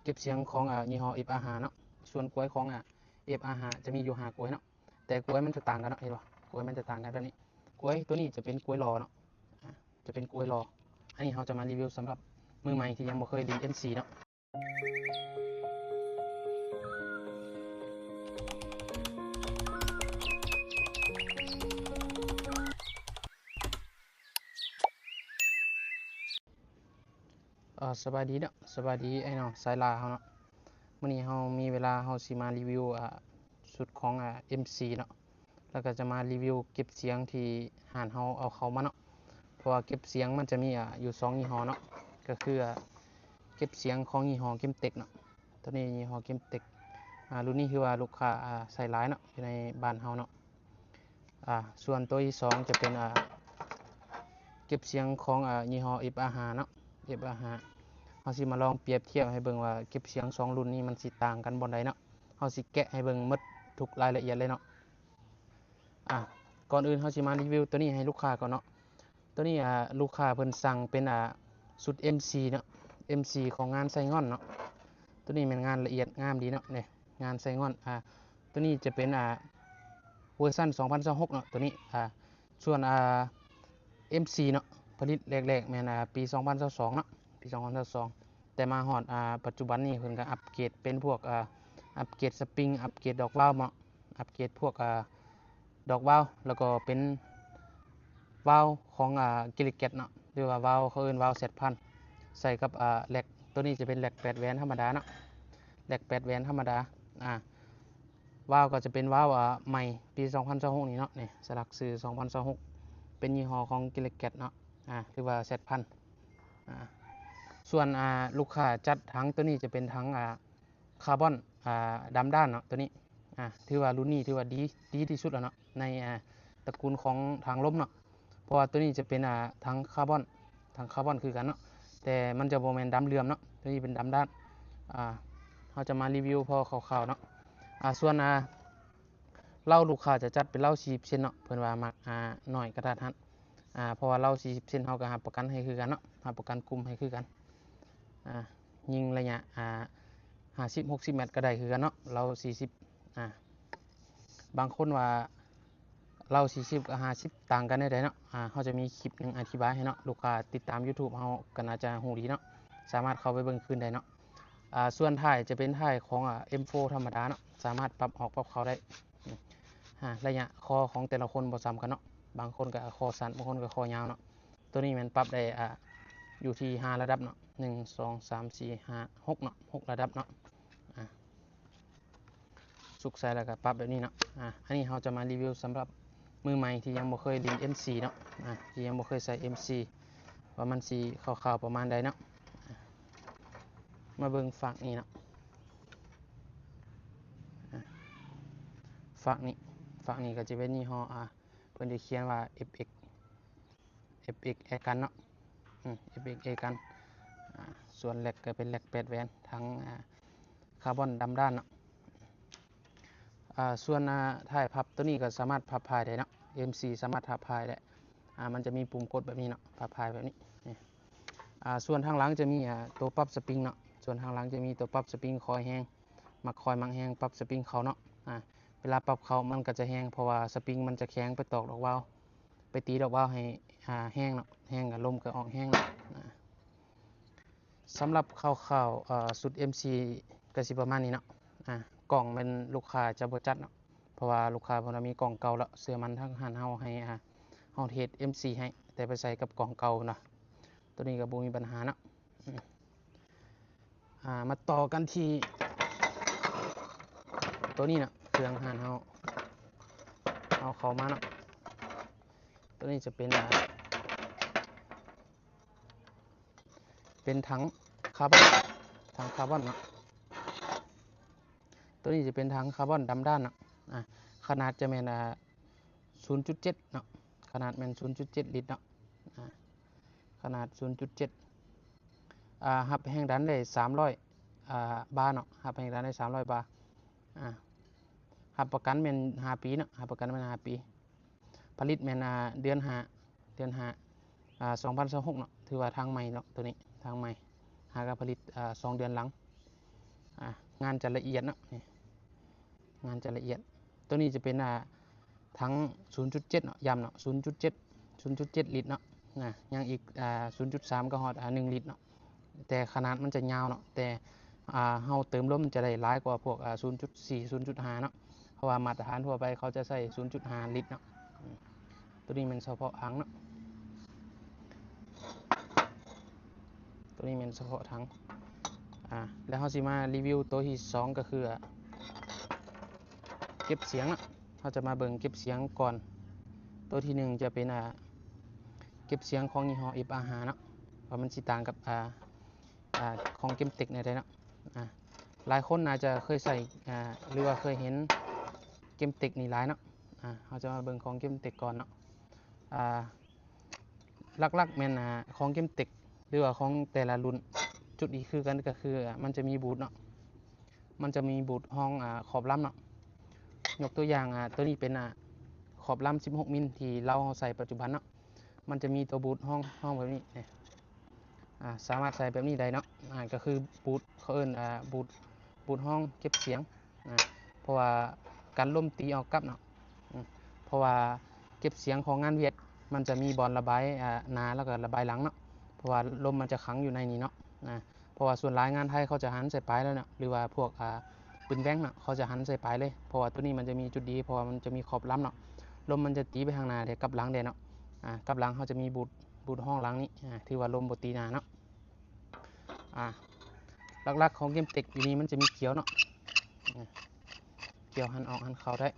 ເກັບສຽງຂອງ ອາ ຍີ່ຫໍ້ ເອັຟອາຫ້າ ເນາະ. ສ່ວນກວຍຂອງ ອາ ເອັຟອາຫ້າ ຈະມີຢູ່ຫ້າກວຍເນາະ, ແຕ່ກວຍມັນຈະຕ່າງກັນເນາະ, ເຫັນບໍ່? ກວຍມັນຈະຕ່າງກັນແບບນີ້. ກວຍໂຕນີ້ຈະເປັນກວຍຫຼໍ່ເນາະ, ອາ ຈະເປັນກວຍຫຼໍ່. ອັນນີ້ເຮົາຈະມາຣີວິວສຳລັບມືໃໝ່ທີ່ຍັງບໍ່ເຄີຍຫຼິ້ນເອັມຊີເນາະ. ເອີ ສະບາຍດີເນາະ, ສະບາຍດີອ້າຍນ້ອງສາຍລາເຮົາເນາະ. ມື້ນີ້ເຮົາມີເວລາ ເຮົາຊິມາຣີວິວ ອາ ຊຸດຂອງ ອາ ເອັມຊີເນາະ, ແລ້ວກໍຈະມາຣີວິວເກັບສຽງທີ່ຮ້ານເຮົາເອົາເຂົ້າມາເນາະ. ເພາະວ່າເກັບສຽງມັນຈະມີ ອາ ຢູ່ສອງຍີ່ຫໍ້ເນາະ, ກໍຄື ອາ ເກັບສຽງຂອງຍີ່ຫໍ້ເກມເຕັກເນາະ. ໂຕນີ້ຍີ່ຫໍ້ເກມເຕັກ ອາ ລຸ້ນນີ້ຖືວ່າລູກຄ້າ ອາ ໃຊ້ຫຼາຍເນາະ ຢູ່ໃນບ້ານເຮົາເນາະ. ອາ ສ່ວນໂຕທີສອງຈະເປັນ ອາ ເກັບສຽງຂອງ ອາ ຍີ່ຫໍ້ ເອັຟອາຫ້າ ເນາະ, ເອັຟອາຫ້າ. ເຮົາຊິມາລອງປຽບທຽບໃຫ້ເບິ່ງວ່າເກັບສຽງສອງລຸ້ນນີ້ມັນຊິຕ່າງກັນບ່ອນໃດເນາະ. ເຮົາຊິແກະໃຫ້ເບິ່ງໝົດທຸກລາຍລະອຽດເລີຍເນາະ. ອາ ກ່ອນອື່ນເຮົາຊິມາຣີວິວໂຕນີ້ໃຫ້ລູກຄ້າກ່ອນເນາະ. ໂຕນີ້ ອາ ລູກຄ້າເພິ່ນສັ່ງເປັນ ອາ ຊຸດເອັມຊີເນາະ, ເອັມຊີຂອງງານໄຊງ່ອນເນາະ. ໂຕນີ້ແມ່ນງານລະອຽດງາມດີເນາະ, ນີ້ງານໄຊງ່ອນ. ອາ ໂຕນີ້ຈະເປັນ ອາ ເວີຊັນສອງພັນຊາວຫົກເນາະ ໂຕນີ້. ອາ ສ່ວນ ອາ ເອັມຊີເນາະ ຜະລິດແລກໆແມ່ນ ອາ ປີສອງພັນຊາວສອງເນາະ, ປີສອງພັນຊາວສອງ. ແຕ່ມາຮອດ ອາ ປັດຈຸບັນນີ້ເພິ່ນກໍອັບເກຣດເປັນພວກ ອາ ອັບເກຣດສະປຣິງ ອັບເກຣດດອກວາວເນາະ, ອັບເກຣດພວກ ອາ ດອກວາວ ແລ້ວກໍເປັນວາວຂອງ ອາ ກິລິແກັດເນາະ ຫຼືວ່າວາວ ເຂົາເອີ້ນວາວແຊັດພັນ ໃສ່ກັບ ອາ ແລັກ. ໂຕນີ້ຈະເປັນແລັກແປດແຫວນທຳມະດາເນາະ, ແລັກແປດແຫວນທຳມະດາ. ອາ ວາວກໍຈະເປັນວາວ ອາ ໃໝ່ປີສອງພັນຊາວຫົກນີ້ເນາະ, ນີ້ສະຫຼັກຊື່ສອງພັນຊາວຫົກ ເປັນຍີ່ຫໍ້ຂອງກິລິແກັດເນາະ ອາ ຫຼືວ່າແຊັດພັນ. ອາ ສ່ວນ ອາ ລູກຄ້າຈັດຖັງໂຕນີ້ຈະເປັນຖັງ ອາ ຄາບອນ ອາ ດຳດ້ານເນາະ ໂຕນີ້. ອາ ຖືວ່າລຸ້ນນີ້ຖືວ່າດີ ດີທີ່ສຸດແລ້ວເນາະ ໃນ ອາ ຕະກູນຂອງຖັງລົມເນາະ, ເພາະວ່າໂຕນີ້ຈະເປັນ ອາ ຖັງຄາບອນ ຖັງຄາບອນຄືກັນເນາະ, ແຕ່ມັນຈະບໍ່ແມ່ນດຳເຫຼື້ອມເນາະ, ໂຕນີ້ເປັນດຳດ້ານ. ອາ ເຮົາຈະມາຣີວິວພໍຄ່າວໆເນາະ. ອາ ສ່ວນ ອາ ເລົາລູກຄ້າຈະຈັດເປັນເລົາສີ່ສິບເຊັນເນາະ, ເພິ່ນວ່າມັກ ອາ ໜ້ອຍກະທັດຮັດ. ອາ ເພາະວ່າເລົາສີ່ສິບເຊັນ ເຮົາກໍຮັບປະກັນໃຫ້ຄືກັນເນາະ, ຮັບປະກັນກຸ່ມໃຫ້ຄືກັນ. ອາ ຍິງໄລຍະ ອາ ຫ້າສິບ ຫົກສິບແມັດກໍໄດ້ຄືກັນເນາະ, ເລົາສີ່ສິບ. ອາ ບາງຄົນວ່າເລົາສີ່ສິບກັບຫ້າສິບຕ່າງກັນແນວໃດເນາະ, ອາ ເຮົາຈະມີຄລິບໜຶ່ງອະທິບາຍໃຫ້ເນາະ, ລູກຄ້າຕິດຕາມຢູທູບເຮົາກໍໜ້າຈະຮູ້ດີເນາະ, ສາມາດເຂົ້າໄປເບິ່ງຄືນໄດ້ເນາະ. ອາ ສ່ວນທ້າຍຈະເປັນທ້າຍຂອງ ອາ ເອັມໂຟ ທຳມະດາເນາະ, ສາມາດປັບອອກປັບເຂົ້າໄດ້. ອາ ໄລຍະຄໍຂອງແຕ່ລະຄົນບໍ່ສ່ຳກັນເນາະ, ບາງຄົນກໍຄໍສັ້ນ ບາງຄົນກໍຄໍຍາວເນາະ. ໂຕນີ້ແມ່ນປັບໄດ້ ອາ ຢູ່ທີ່ຫ້າລະດັບເນາະ, ໜຶ່ງ ສອງ ສາມ ສີ່ ຫ້າ ຫົກເນາະ, ຫົກລະດັບເນາະ. ອາ ສຸກໃສ່ແລ້ວກໍປັບແບບນີ້ເນາະ. ອາ ອັນນີ້ເຮົາຈະມາຣີວິວສຳລັບມືໃໝ່ທີ່ຍັງບໍ່ເຄີຍຫຼິ້ນເອັມຊີເນາະ, ອາ ທີ່ຍັງບໍ່ເຄີຍໃຊ້ເອັມຊີ ວ່າມັນຊິຄ່າວໆປະມານໃດເນາະ. ອາ ມາເບິ່ງຟາກນີ້ເນາະ, ອາ ຟາກນີ້ ຟາກນີ້ກໍຈະເປັນຍີ່ຫໍ້ ອາ ເພິ່ນຈະຂຽນວ່າ ເອັຟເອັກ ເອັຟເອັກ ແອກັນເນາະ, ອືມ ເອັຟເອັກ ແອກັນ. ອາ ສ່ວນແລັກກໍເປັນແລັກແປດແຫວນ ຖັງ ອາ ຄາບອນດຳດ້ານເນາະ. ອາ ສ່ວນ ອາ ທ້າຍພັບໂຕນີ້ກໍສາມາດພັບພາຍໄດ້ເນາະ, ເອັມຊີສາມາດພັບພາຍໄດ້. ອາ ມັນຈະມີປຸ່ມກົດແບບນີ້ເນາະ, ພັບພາຍແບບນີ້. ອາ ສ່ວນທາງຫຼັງຈະມີ ອາ ໂຕປັບສະປຣິງເນາະ, ສ່ວນທາງຫຼັງຈະມີໂຕປັບສະປຣິງ ຄອຍແຮງ ມັກຄອຍມັກແຮງ ປັບສະປຣິງເຂົ້າເນາະ. ອາ ເວລາປັບເຂົ້າມັນກໍຈະແຮງ ເພາະວ່າສະປຣິງມັນຈະແຂງໄປຕອກດອກວາວ ໄປຕີດອກວາວໃຫ້ ອາ ແຮງເນາະ, ແຮງກໍລົມກໍອອກແຮງເນາະ. ອາ ສຳລັບຄ່າວໆ ເອີ ຊຸດເອັມຊີກໍຊິປະມານນີ້ເນາະ. ອາ ກ້ອງແມ່ນລູກຄ້າຈະບໍ່ຈັດເນາະ ເພາະວ່າລູກຄ້າເພິ່ນວ່າມີກ້ອງເກົ່າແລ້ວ ເຊື່ອໝັ້ນທາງຮ້ານເຮົາໃຫ້ ອາ ເຮົາເຮັດເອັມຊີໃຫ້ ແຕ່ໄປໃສ່ກັບກ້ອງເກົ່າເນາະ. ໂຕນີ້ກໍບໍ່ມີບັນຫາເນາະ. ອາ ມາຕໍ່ກັນທີ່ໂຕນີ້ນະ ເຄື່ອງຮ້ານເຮົາເອົາເຂົ້າມາເນາະ. ໂຕນີ້ຈະເປັນ ອາ ເປັນຖັງຄາບອນ ຖັງຄາບອນເນາະ. ໂຕນີ້ຈະເປັນຖັງຄາບອນດຳດ້ານເນາະ. ອາ ຂະໜາດຈະແມ່ນ ອາ ສູນຈຸດເຈັດເນາະ, ຂະໜາດແມ່ນສູນຈຸດເຈັດລິດເນາະ. ອາ ຂະໜາດສູນຈຸດເຈັດ ອາ ຮັບແຮງດັນໄດ້ສາມຮ້ອຍ ອາ ບາເນາະ, ຮັບແຮງດັນໄດ້ສາມຮ້ອຍບາ. ອາ ຮັບປະກັນແມ່ນຫ້າປີເນາະ, ຮັບປະກັນແມ່ນຫ້າປີ. ຜະລິດແມ່ນ ອາ ເດືອນຫ້າ ເດືອນຫ້າ ອາ ສອງພັນຊາວຫົກເນາະ, ຖືວ່າທາງໃໝ່ເນາະ ໂຕນີ້ທາງໃໝ່. ຫາກໍຜະລິດ ອາ ສອງເດືອນຫຼັງ. ອ່າ ງານຈະລະອຽດເນາະ ນີ້ ງານຈະລະອຽດ. ໂຕນີ້ຈະເປັນ ອ່າ ຖັງສູນຈຸດເຈັດເນາະ ຢ້ຳເນາະ ສູນຈຸດເຈັດ ສູນຈຸດເຈັດລິດເນາະ ນະ ຍັງອີກ ອ່າ ສູນຈຸດສາມກໍຮອດ ອ່າ ໜຶ່ງລິດເນາະ ແຕ່ຂະໜາດມັນຈະຍາວເນາະ ແຕ່ ອ່າ ເຮົາເຕີມລົມຈະໄດ້ຫຼາຍກວ່າພວກ ອ່າ ສູນຈຸດສີ່ ສູນຈຸດຫ້າເນາະ ເພາະວ່າມາດຕະຖານທົ່ວໄປເຂົາຈະໃຊ້ສູນຈຸດຫ້າລິດເນາະ. ອືມ ໂຕນີ້ແມ່ນສະເພາະຖັງເນາະ ໂຕນີ້ແມ່ນສະເພາະຖັງ. ອ່າ ແລ້ວເຮົາຊິມາຣີວິວໂຕທີສອງ ກໍຄື ອ່າ ເກັບສຽງເນາະ ເຮົາຈະມາເບິ່ງເກັບສຽງກ່ອນ. ໂຕທີໜຶ່ງຈະເປັນ ອ່າ ເກັບສຽງຂອງຍີ່ຫໍ້ ເອັຟອາຫ້າ ເນາະ ວ່າມັນຊິຕ່າງກັບ ອ່າ ອ່າ ຂອງ Gemtech ແນວໃດເນາະ. ອ່າ ຫຼາຍຄົນອາດຈະເຄີຍໃຊ້ ອ່າ ຫຼືວ່າເຄີຍເຫັນ Gemtech ນີ້ຫຼາຍເນາະ. ອ່າ ເຮົາຈະມາເບິ່ງຂອງ Gemtech ກ່ອນເນາະ. ອ່າ ຫຼັກໆແມ່ນ ອ່າ ຂອງ Gemtech ຫຼືວ່າຂອງແຕ່ລະລຸ້ນ ຈຸດທີ່ຄືກັນກໍຄື ອ່າ ມັນຈະມີບູດເນາະ ມັນຈະມີບູດຮອງ ອ່າ ຂອບລຳເນາະ. ຍົກຕົວຢ່າງ ອ່າ ໂຕນີ້ເປັນ ອ່າ ຂອບລຳສິບຫົກມິນທີ່ລາວເຮົາໃຊ້ປັດຈຸບັນເນາະ ມັນຈະມີຕົວບູດຮອງ ຮອງແບບນີ້ ນີ້ ອ່າ ສາມາດໃສ່ແບບນີ້ໄດ້ເນາະ. ອ່າ ກໍຄືບູດ ເຂົາເອີ້ນ ອ່າ ບູດ ບູດຮອງເກັບສຽງ ອ່າ ເພາະວ່າກັນລົມຕີອອກກັບເນາະ. ອືມ ເພາະວ່າເກັບສຽງຂອງງານຫວຽດ ມັນຈະມີບ່ອນລະບາຍ ອ່າ ໜ້າ ແລ້ວກໍລະບາຍຫຼັງເນາະ ເພາະວ່າລົມມັນຈະຂັງຢູ່ໃນນີ້ເນາະ. ອ່າ ເພາະວ່າສ່ວນຫຼາຍງານໄທເຂົາຈະຫັນໃສ່ປາຍແລ້ວເນາະ ຫຼືວ່າພວກ ອ່າ ປືນແບງເນາະ ເຂົາຈະຫັນໃສ່ປາຍເລີຍ ເພາະວ່າໂຕນີ້ມັນຈະມີຈຸດດີ ເພາະວ່າມັນຈະມີຂອບລຳເນາະ ລົມມັນຈະຕີໄປທາງໜ້າ ແລະ ກັບຫຼັງແດ່ເນາະ. ອ່າ ກັບຫຼັງເຮົາຈະມີບູດ ບູດຮອງຫຼັງນີ້ ອ່າ ຖືວ່າລົມບໍ່ຕີໜ້າເນາະ. ອ່າ ຫຼັກໆຂອງ Gemtech ຢູ່ນີ້ມັນຈະມີກຽວເນາະ ອ່າ ກຽວຫັນອອກຫັນເຂົ້າໄດ້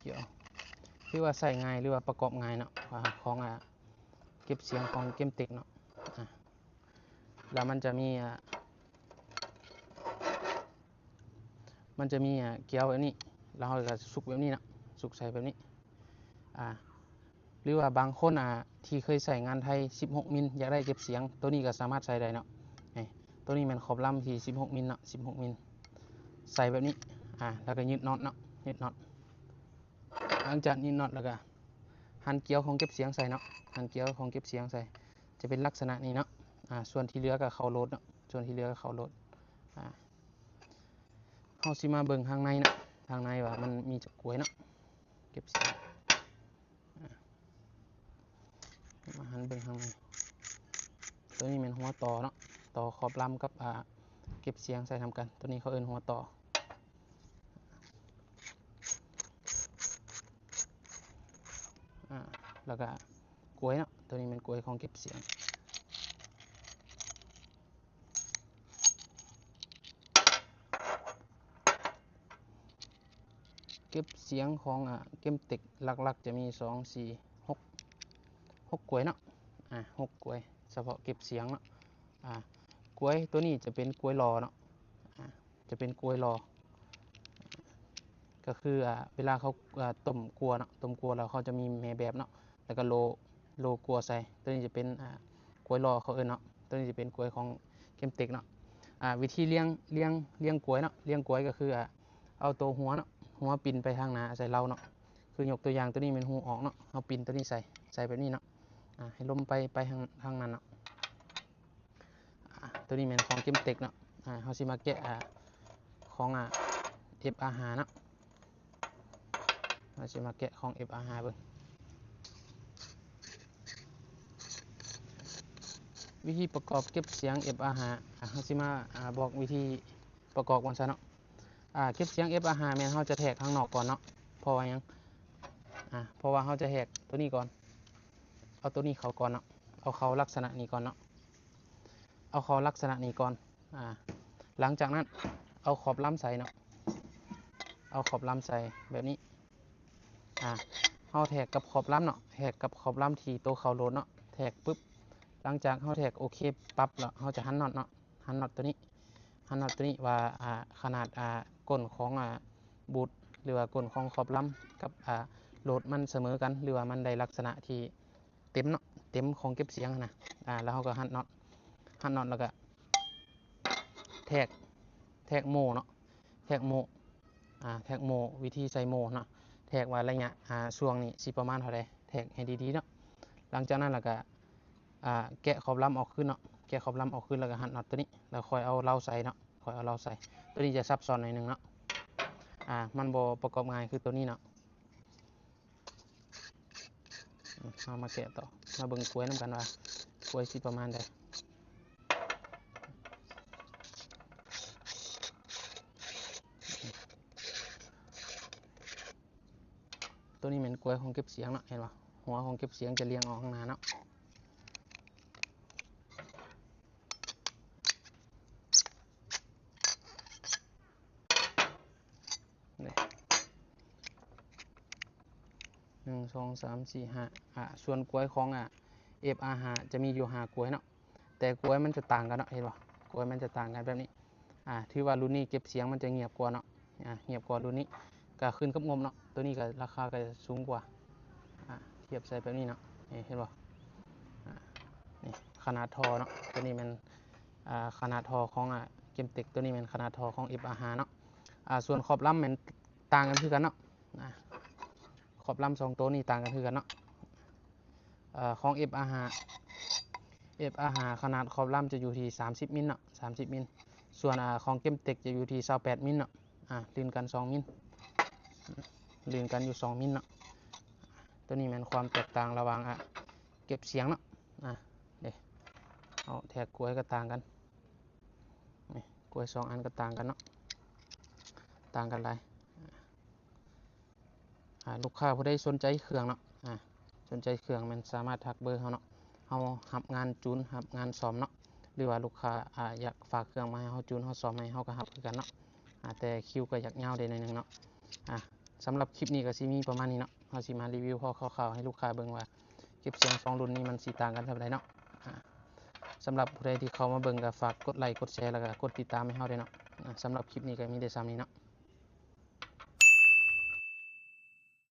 ກຽວ ຖືວ່າໃຊ້ງ່າຍ ຫຼືວ່າປະກອບງ່າຍເນາະ ອ່າ ຂອງ ອ່າ ເກັບສຽງຂອງ Gemtech ເນາະ. ອ່າ ແລ້ວມັນຈະມີ ອ່າ ມັນຈະມີ ອ່າ ກຽວແບບນີ້ ແລ້ວເຮົາກໍສຸກແບບນີ້ເນາະ ສຸກໃສ່ແບບນີ້. ອ່າ ຫຼືວ່າບາງຄົນ ອ່າ ທີ່ເຄີຍໃຊ້ງານໄທສິບຫົກມິນ ຢາກໄດ້ເກັບສຽງ ໂຕນີ້ກໍສາມາດໃສ່ໄດ້ເນາະ. ນີ້ ໂຕນີ້ແມ່ນຂອບລຳທີ່ສິບຫົກມິນເນາະ ສິບຫົກມິນ ໃສ່ແບບນີ້ ອ່າ ແລ້ວກໍຍຶດນັອດເນາະ ຍຶດນັອດ. ຫຼັງຈາກຍຶດນັອດແລ້ວກໍຫັນກຽວຂອງເກັບສຽງໃສ່ເນາະ ຫັນກຽວຂອງເກັບສຽງໃສ່ ຈະເປັນລັກສະນະນີ້ເນາະ. ອ່າ ສ່ວນທີ່ເຫຼືອກໍເຂົ້າໂຫຼດເນາະ ສ່ວນທີ່ເຫຼືອກໍເຂົ້າໂຫຼດ. ອ່າ ເຮົາຊິມາເບິ່ງທາງໃນເນາະ ທາງໃນວ່າມັນມີຈັກກວຍເນາະ ເກັບສຽງ. ອ່າ ມາຫັນເບິ່ງທາງໃນ ໂຕນີ້ແມ່ນຫົວຕໍ່ເນາະ ຕໍ່ຂອບລຳກັບ ອ່າ ເກັບສຽງໃສ່ນຳກັນ ໂຕນີ້ເຂົາເອີ້ນຫົວຕໍ່. ອ່າ ແລ້ວກໍກວຍເນາະ ໂຕນີ້ແມ່ນກວຍຂອງເກັບສຽງ. ເກັບສຽງຂອງ ອ່າ Gemtech ຫຼັກໆຈະມີສອງ ສີ່ ຫົກ ຫົກກວຍເນາະ ອ່າ ຫົກກວຍ ສະເພາະເກັບສຽງເນາະ. ອ່າ ກວຍໂຕນີ້ຈະເປັນກວຍຫຼໍ່ເນາະ ອ່າ ຈະເປັນກວຍຫຼໍ່ ກໍຄື ອ່າ ເວລາເຂົາ ອ່າ ຕົ້ມກົວເນາະ ຕົ້ມກົວແລ້ວເຂົາຈະມີແມ່ແບບເນາະ ແລ້ວກໍໂລ ໂລກົວໃສ່. ໂຕນີ້ຈະເປັນ ອ່າ ກວຍຫຼໍ່ເຂົາເອີ້ນເນາະ ໂຕນີ້ຈະເປັນກວຍຂອງ Gemtech ເນາະ. ອ່າ ວິທີລຽງ ລຽງ ລຽງກວຍເນາະ ລຽງກວຍກໍຄື ອ່າ ເອົາໂຕຫົວເນາະ ຫົວປິ່ນໄປທາງໜ້າໃສ່ເລົາເນາະ. ຄືຍົກຕົວຢ່າງ ໂຕນີ້ແມ່ນຮູອອກເນາະ ເຮົາປິ່ນໂຕນີ້ໃສ່ ໃສ່ແບບນີ້ເນາະ ອ່າ ໃຫ້ລົມໄປ ໄປທາງ ທາງນັ້ນເນາະ. ອ່າ ໂຕນີ້ແມ່ນຂອງ Gemtech ເນາະ. ອ່າ ເຮົາຊິມາແກະ ອ່າ ຂອງ ອ່າ ເອັຟອາຫ້າ ເນາະ ເຮົາຊິມາແກະຂອງ ເອັຟອາຫ້າ ເບິ່ງ. ວິທີປະກອບເກັບສຽງ ເອັຟອາຫ້າ ອ່າ ເຮົາຊິມາ ອ່າ ບອກວິທີປະກອບກ່ອນຊະເນາະ. ອ່າ ເກັບສຽງ ເອັຟອາຫ້າ ແມ່ນເຮົາຈະແທກທາງນອກກ່ອນເນາະ ເພາະວ່າຫຍັງ? ອ່າ ເພາະວ່າເຮົາຈະແທກໂຕນີ້ກ່ອນ ເອົາໂຕນີ້ເຂົ້າກ່ອນເນາະ ເອົາເຂົ້າລັກສະນະນີ້ກ່ອນເນາະ ເອົາເຂົ້າລັກສະນະນີ້ກ່ອນ. ອ່າ ຫຼັງຈາກນັ້ນເອົາຂອບລຳໃສ່ເນາະ ເອົາຂອບລຳໃສ່ແບບນີ້. ອ່າ ເຮົາແທກກັບຂອບລຳເນາະ ແທກກັບຂອບລຳທີ່ໂຕເຂົ້າໂຫຼດເນາະ ແທກປຶບ ຫຼັງຈາກເຮົາແທກໂອເຄປັບແລ້ວ ເຮົາຈະຫັນນັອດເນາະ ຫັນນັອດໂຕນີ້ ຫັນນັອດໂຕນີ້ວ່າ ອ່າ ຂະໜາດ ອ່າ ກົ້ນຂອງ ອ່າ ບູດ ຫຼືວ່າກົ້ນຂອງຂອບລຳກັບ ອ່າ ໂຫຼດມັນສະເໝີກັນ ຫຼືວ່າມັນໄດ້ລັກສະນະທີ່ ເຕັມເນາະ ເຕັມຂອງເກັບສຽງຫັ້ນນະ. ອ່າ ແລ້ວເຮົາກໍຮັດນັອດ ຮັດນັອດແລ້ວກໍແທກ ແທກໂມເນາະ ແທກໂມ ອ່າ ແທກໂມ ວິທີໃສ່ໂມເນາະ ແທກວ່າໄລຍະ ອ່າ ຊ່ວງນີ້ຊິປະມານເທົ່າໃດ ແທກໃຫ້ດີໆເນາະ. ຫຼັງຈາກນັ້ນແລ້ວກໍ ອ່າ ແກະຂອບລຳອອກຄືນເນາະ ແກະຂອບລຳອອກຄືນ ແລ້ວກໍຮັດນັອດໂຕນີ້ ແລ້ວຄ່ອຍເອົາເລົາໃສ່ເນາະ. ຂ້ອຍເອົາເລົາໃສ່. ໂຕນີ້ຈະຊັບຊ້ອນໜ້ອຍໜຶ່ງເນາະ ອາ ມັນບໍ່ປະກອບງ່າຍຄືໂຕນີ້ເນາະ. ເຮົາມາແກະຕໍ່ ມາເບິ່ງກວຍນຳກັນວ່າ ກວຍຊິປະມານໃດ. ໂຕນີ້ແມ່ນກວຍຂອງເກັບສຽງເນາະ ເຫັນບໍ່? ຫົວຂອງເກັບສຽງຈະລຽງອອກຂ້າງໜ້າເນາະ. ນີ້ ໜຶ່ງ ສອງ ສາມ ສີ່ ຫ້າ ອາ ສ່ວນກວຍຂອງ ອາ ເອັຟອາຫ້າ ຈະມີຢູ່ຫ້າກວຍເນາະ ແຕ່ກວຍມັນຈະຕ່າງກັນເນາະ ເຫັນບໍ່? ກວຍມັນຈະຕ່າງກັນແບບນີ້. ອາ ຖືວ່າລຸ້ນນີ້ເກັບສຽງມັນຈະງຽບກວ່າເນາະ ອາ ງຽບກວ່າລຸ້ນນີ້ ກະຂຶ້ນກັບງົບເນາະ. ໂຕນີ້ກະລາຄາກະສູງກວ່າ ອາ ທຽບໃສ່ແບບນີ້ເນາະ ນີ້ເຫັນບໍ່? ອາ ນີ້ຂະໜາດທໍ່ເນາະ ໂຕນີ້ແມ່ນ ອາ ຂະໜາດທໍ່ຂອງ ອາ ເກມເຕັກ ໂຕນີ້ແມ່ນຂະໜາດທໍ່ຂອງເອັຟອາຫ້າເນາະ. ອາ ສ່ວນຂອບລຳແມ່ນຕ່າງກັນຄືກັນເນາະ ອາ ຂອບລຳສອງໂຕນີ້ຕ່າງກັນຄືກັນເນາະ. ເອີ ຂອງເອັຟອາຫ້າ ເອັຟອາຫ້າ ຂະໜາດຂອບລຳຈະຢູ່ທີ່ສາມສິບມິນເນາະ ສາມສິບມິນ. ສ່ວນ ອາ ຂອງເກມເຕັກຈະຢູ່ທີ່ຊາວແປດມິນເນາະ ອາ ລື່ນກັນສອງມິນ ລື່ນກັນຢູ່ສອງມິນເນາະ. ໂຕນີ້ແມ່ນຄວາມແຕກຕ່າງລະຫວ່າງ ອາ ເກັບສຽງເນາະ ອາ ເດ້ ເອົາແທກກວຍກໍຕ່າງກັນ ນີ້ກວຍສອງອັນກໍຕ່າງກັນເນາະ ຕ່າງກັນຫຼາຍ. ອາ ລູກຄ້າຜູ້ໃດສົນໃຈເຄື່ອງເນາະ ອາ ສົນໃຈເຄື່ອງແມ່ນສາມາດທັກເບີເຮົາເນາະ ເຮົາຮັບງານຈູນ ຮັບງານສ້ອມເນາະ ຫຼືວ່າລູກຄ້າ ອາ ຢາກຝາກເຄື່ອງມາໃຫ້ເຮົາຈູນ ເຮົາສ້ອມໃຫ້ ເຮົາກໍຮັບຄືກັນເນາະ. ອາ ແຕ່ຄິວກໍຢາກຍາວເດໜ້ອຍໜຶ່ງເນາະ. ອາ ສຳລັບຄລິບນີ້ກໍຊິມີປະມານນີ້ເນາະ ເຮົາຊິມາຣີວິວພໍຄ່າວໆໃຫ້ລູກຄ້າເບິ່ງວ່າ ເກັບສຽງສອງລຸ້ນນີ້ມັນຊິຕ່າງກັນສ່ຳໃດເນາະ. ອາ ສຳລັບຜູ້ໃດທີ່ເຂົ້າມາເບິ່ງກໍຝາກກົດໄລ ກົດແຊ ແລ້ວກໍກົດຕິດຕາມໃຫ້ເຮົາເດ້ເນາະ. ອາ ສຳລັບຄລິບນີ້ກໍມີແຕ່ສ່ຳນີ້ເນາະ.